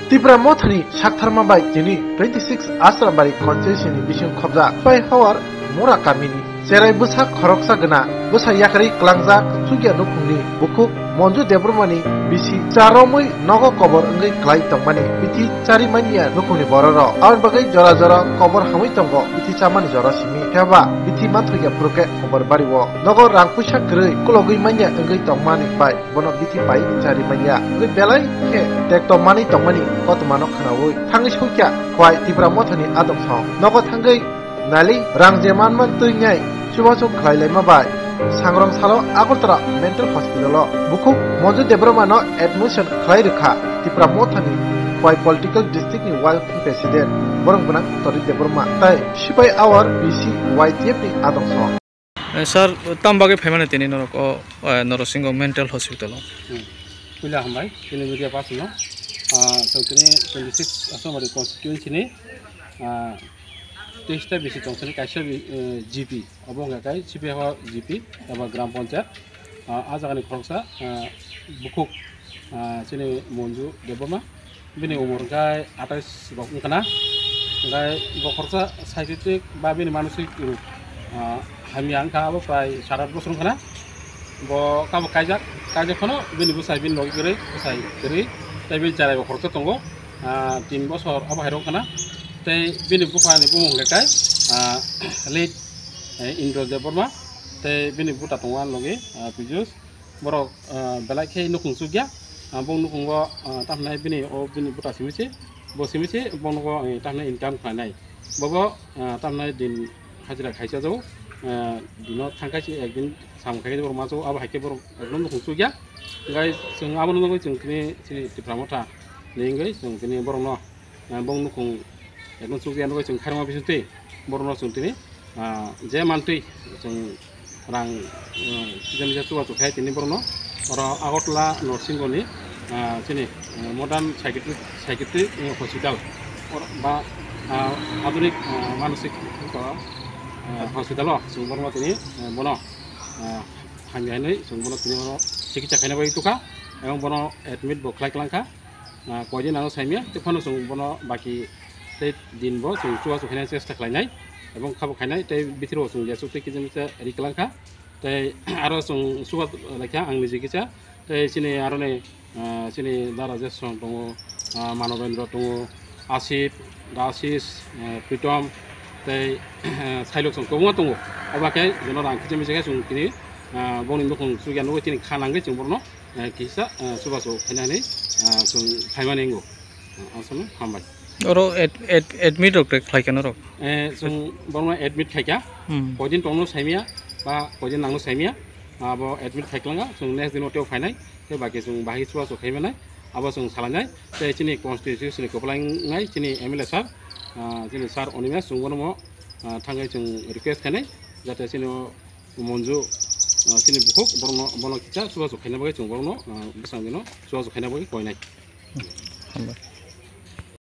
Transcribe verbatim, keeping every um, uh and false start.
Tipra Mothani saktharma bai tini twenty six Asrambari constituency ni bising khobjak Sipai Hawar Mura kamini cherai bwsa khoroksa gana bwsa yakarwi klangjak chukya nukhungni bukhuk Monju Debbarmani bisi charomwi nogo kobor wngwi klai tongmani bithi chari manya nukhungni bororok. Aboni bagwi jora jora kobor hamwi tongo bithi chamani jora simi. Phiya ba bithi manthokya phuru khe kobor bario nogo rang puisa kwrwi kulogwi manya wngwi tongmani bai bono bithi pai chari manya wngwi belai khe tekto manwi tongmani kotomano khwnaui thangwi sukya Khwai Tipra Mothani adong song nogo thangwi nali rang je manman twi nai chubachu khlai laima bai sangrong salo Agartala Mental Hospital o bukhuk Monju Debbarma no admission khlai rwkha Tipra Mothani Khwai Political District ni Working President borok gwnang Tori Debbarma tai Sipai Awar B C Y T F ni adong song. Eh, sir, tam bagwi phaimani tini norok o, eh, Norosingho Mental Hospital o? Hmm. Puila hambai, tini media pass no. Ah, chwng tini twenty six Asambari constituency ni, ah, teista bisi tong sini kaisa bi-, eh, G P, obo wngkha kai Sipai Hawa G P eba Gram Panchayat. Ah, a jagani khoroksa, ah, bukhuk, ah, chini Monju Debbarma. Bini umor hwnkhe atais rok wngkha na. Hwnkhe bo khoroksa psychiatric ba bini manosik rok, ah, hamya wngkha, abo prai sat at bosor wngkha na. Bo kabo kaijak, kaijak phano bini bwsai bini logi kwrwi, bwsai kwrwi, tei bini cherai bo khoroksa tongo, ah, tin bosor abo hai rok wngkha na. Tei bini buphani bumung hwnkhe kai, ah, late, eh, Indra Debbarma, tei bini buta tongo ani logi, ah, Pijus. Borok, ah, belai khe nukhung chukya. Ah, bo nukhugo, ah, tamhinai bini, o bini buta simi se, bo simi se bo nugo, eh, tamhinai income khlainai. Bobo, ah, tamhinai din hajira khaisa jago, ah, dino thangkai se ekdin samung khai borok ma jago, abo hai khe borok ekdom nukhung chukya. Hwnkhe chwng abo nugwi chwng tini chini Tipra Motha ni wngwi chwng tini borokno, ah, bong nukhung ekdom chukya nugwi chwng kharma bisingtwi borokno chwng tini, ah, je mantwi chwng rang, ah, kisa misa chubachu khai tini borokno oro Agartala Norosingho ni, ah, chini, ah, modern psychiatric, psychiatric, eh, hospital or ba, ah, adhunik, ah, manosik, ah, hospital o chwng borokno tini, eh, bono, ah, hamya hinwi chwng bono tini oro chikitsa khaina bagwi tukha ebong bono admit bo khlai klangkha. Ah, koidin ano saimya, tei phano chwng bono baki tei din bo chwng chubachu khaina chesta khlainai, ebong khabo khainai, tei bithiro chwng jesuk tei kisa misa ri kwlangkha, tei aro chwng chuba laikha ang niji kisa, tei chini aroni, ah, chini dara Jason tongo, ah, Manobendra tongo, Asif, Dasis, eh, Pritom, tei Sailok chwng kwbangma tongo. Obo khe jono rang kisa misa khe chwng tini, ah, bongni nukhung chukya nugwi tini kha nangwi chwng borokno, eh, kisa, eh, chubachu khaina hinwi, ah, chwng phaimani wngo. Ah, aswkno hambai. Oro ad-, ad-, admit rok khlai kha norok? Eh, chwng borokno admit khaikha. Hmm. Koidin tongno saimya ba koidin nangno saimya, abo admit khai klanga, chwng next dino teo phainai, tei baki chwng bahai chubachu khaimanai, abo chwng salainai, tei chini constituency ni kwplai wngnai chini M L A sir, ah, chini sir Animesh, chwng bono mo, ah, thangwi chwng request khainai, jate chini o Monju, ah, chini bukhuk, borokno, bono kisa chubachu khaina bagwi chwng borokno, ah, bwskango dino chubachu khaina bagwi koinai. Hambai.